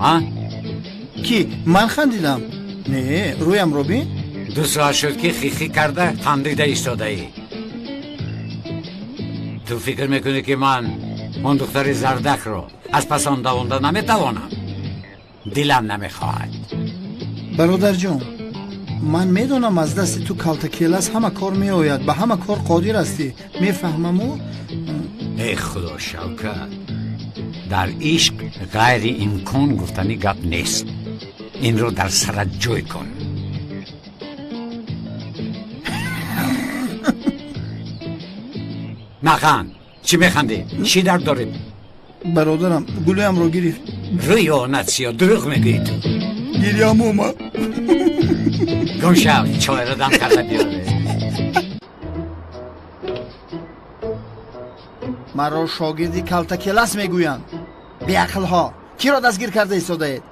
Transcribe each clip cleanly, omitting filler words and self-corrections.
Ҳа? Ки ман хандидам? Не, рӯямро бин. 2 соат шуд, ки хихӣ карда хандида истодаӣ. Ту фикр мекунӣ, ки ман он духтари зардакро аз пас он давонда наметавонам? Дилам намехоҳад. Бародарҷон, ман медонам, аз дасти ту калтакелас ҳама кор меояд, ба ҳама кор қодир ҳастӣ, мефаҳмаму. Эй худо, Шавкат, дар ишқ ғайри имкон гуфтани гап нест. Инро дар сарат ҷой кун. Наханд. Чӣ механдӣ? Чӣ дард дорӣ? Бародарам гулӯямро гирифт. Рӯи онат сиё, дурӯғ мегӯӣ ту. Гирьям омад. Гум шав, чойро дам карда биёре. Маро шогирди калтакелас мегӯянд. Беақлҳо, киро дастгир карда истодаед?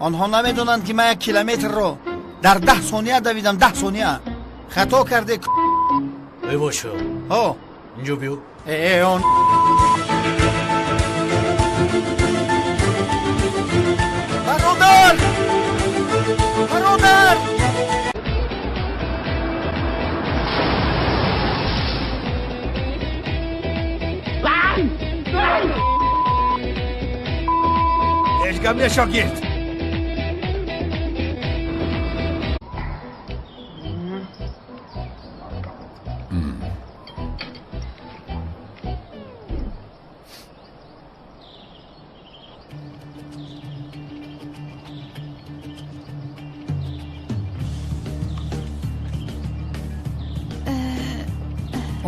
Онҳо намедонанд, ки ман 1 километрро дар 10 сония давидам. 10 сония. Хато карде. Эй бошо. Ҳо. Инҷо биё. Э, он. Бародар! Бародар! Ҳеҷ гап не, шогирд.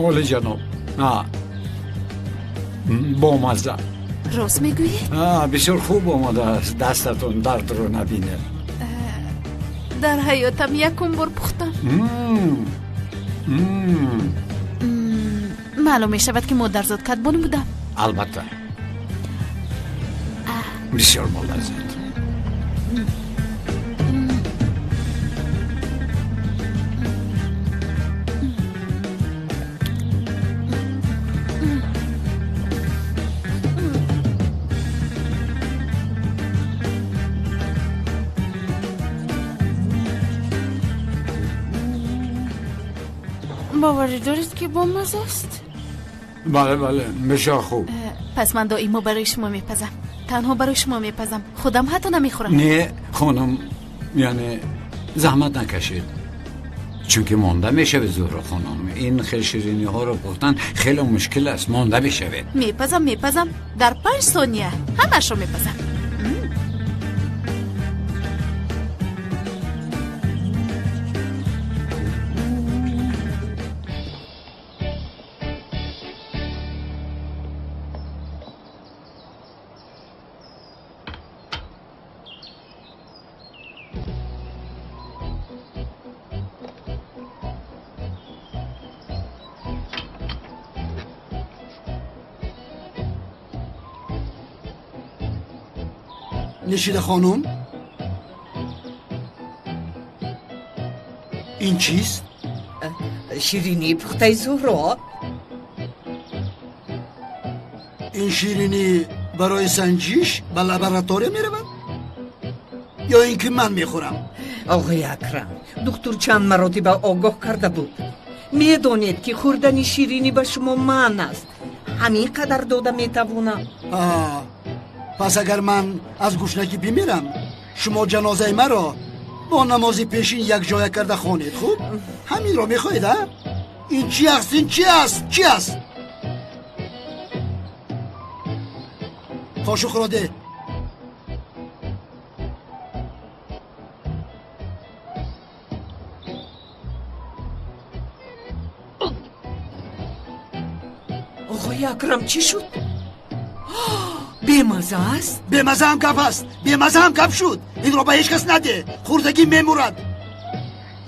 Олиҷаноб, бомазза. Рост мегӯед? Бисёр хуб омодааст, дастатон дардро набинед. Дар ҳаётам якум бор пухтам. Маълум мешавад, ки модарзод кадбон будам. Албатта, бисёр болаззат. Боварӣ доред, ки бомазза аст? Бале, бале, бисёр хуб. Пас ман доимо барои шумо мепазам, танҳо барои шумо мепазам, худам ҳатто намехӯрам. Не, хонум, яъне заҳмат накашед, чунки монда мешавед. Зуҳро хонум, ин хел шириниҳоро пухтан хеле мушкил аст, монда мешавед. Мепазам, мепазам, дар 5 сония ҳамаашро мепазам. نشیده خانم، این چیست؟ شیرینی پخته زهرا. این شیرینی برای سنجیش به لابراتوری میرود یا اینکه من میخورم؟ آقای اکرم، دکتر چند مراتب آگاه کرده بود. میدانید که خوردن شیرینی به شما منع است. همین قدر داده میتوانم. پس اگر من از گشنگی بمیرم، شما جنازه مرا با نماز پیشین یک جای کرده خوانید. خوب همین را میخواهید؟ ها؟ این چی است؟ این چی است؟ چی است؟ قاشق را ده. آقای اکرم، چی شد؟ бемаза аст? Бемазаам гап аст, бемазаам гап шуд. Инро ба ҳеҷ кас наде, хурдагӣ мемурад.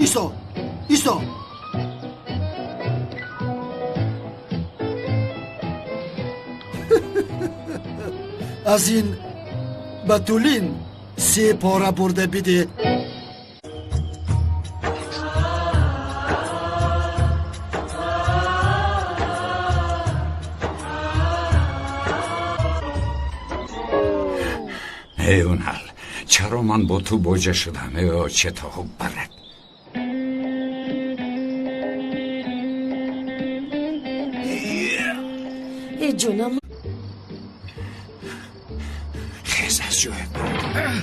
Исто, исто. Аз ин ба тулин се пора бурда биде. Эй Унал, чаро ман бо ту боҷа шудам? Э, чето барад. Э ҷонам. Хез аз ҷоят, бародар.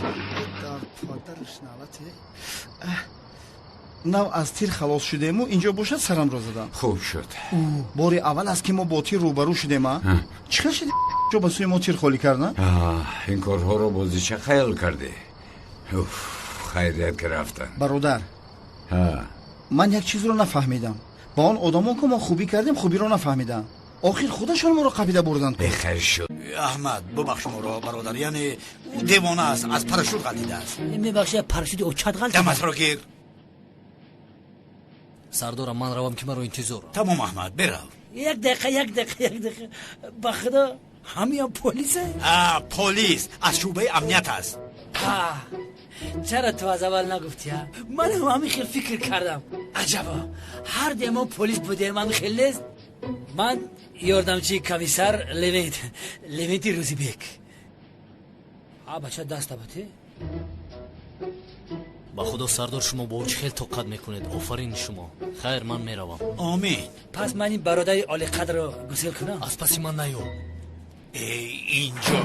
Дар падараш налате. Нав аз тир халос шудему, инҷо бошад сарамро задам. Хуб шуд. Бори аввал аст, ки мо бо тир рӯбарӯ шудем. А чӣ хел шуд, ҷо ба сӯи мо тир холӣ кард? Ин корҳоро бозича хаёл кардӣ? Уф, хайрият, ки рафтан. Бародар, ман як чизро нафаҳмидам. Ба он одамон, ки мо хубӣ кардем, хубиро нафаҳмидам. Охир худашон моро қапида бурданд. Бехайр шуд. Аҳмад, бубахш моро, бародар. Яъне ӯ девона аст, аз парашют ғалтидааст. Мебахшед, парашюти очат ғалтид. Даматро гир. Сардорам, ман равам, ки маро интизор. Тамом, Аҳмад, бирав. Як дақиқа, як дақиқа, як дақиқа. Ба худо, ҳамиям полисе? А, полис аз шӯъбаи амният аст. Чаро ту аз аввал нагуфтӣ? Ман ҳам ҳамин хел фикр кардам. Аҷаба, ҳар де мо полис будем, ҳамин хел нест? Ман ёрдамчии комиссар Левент, Левенти Рӯзибек. А бача, даста бате. Ба худо, сардор, шумо бо ӯ чӣ хел тоқат мекунед? Офарин шумо. Хайр, ман меравам. Омин. Пас ман ин бародари олиқадрро гусел кунам. Аз паси ман наё. Э, инҷо.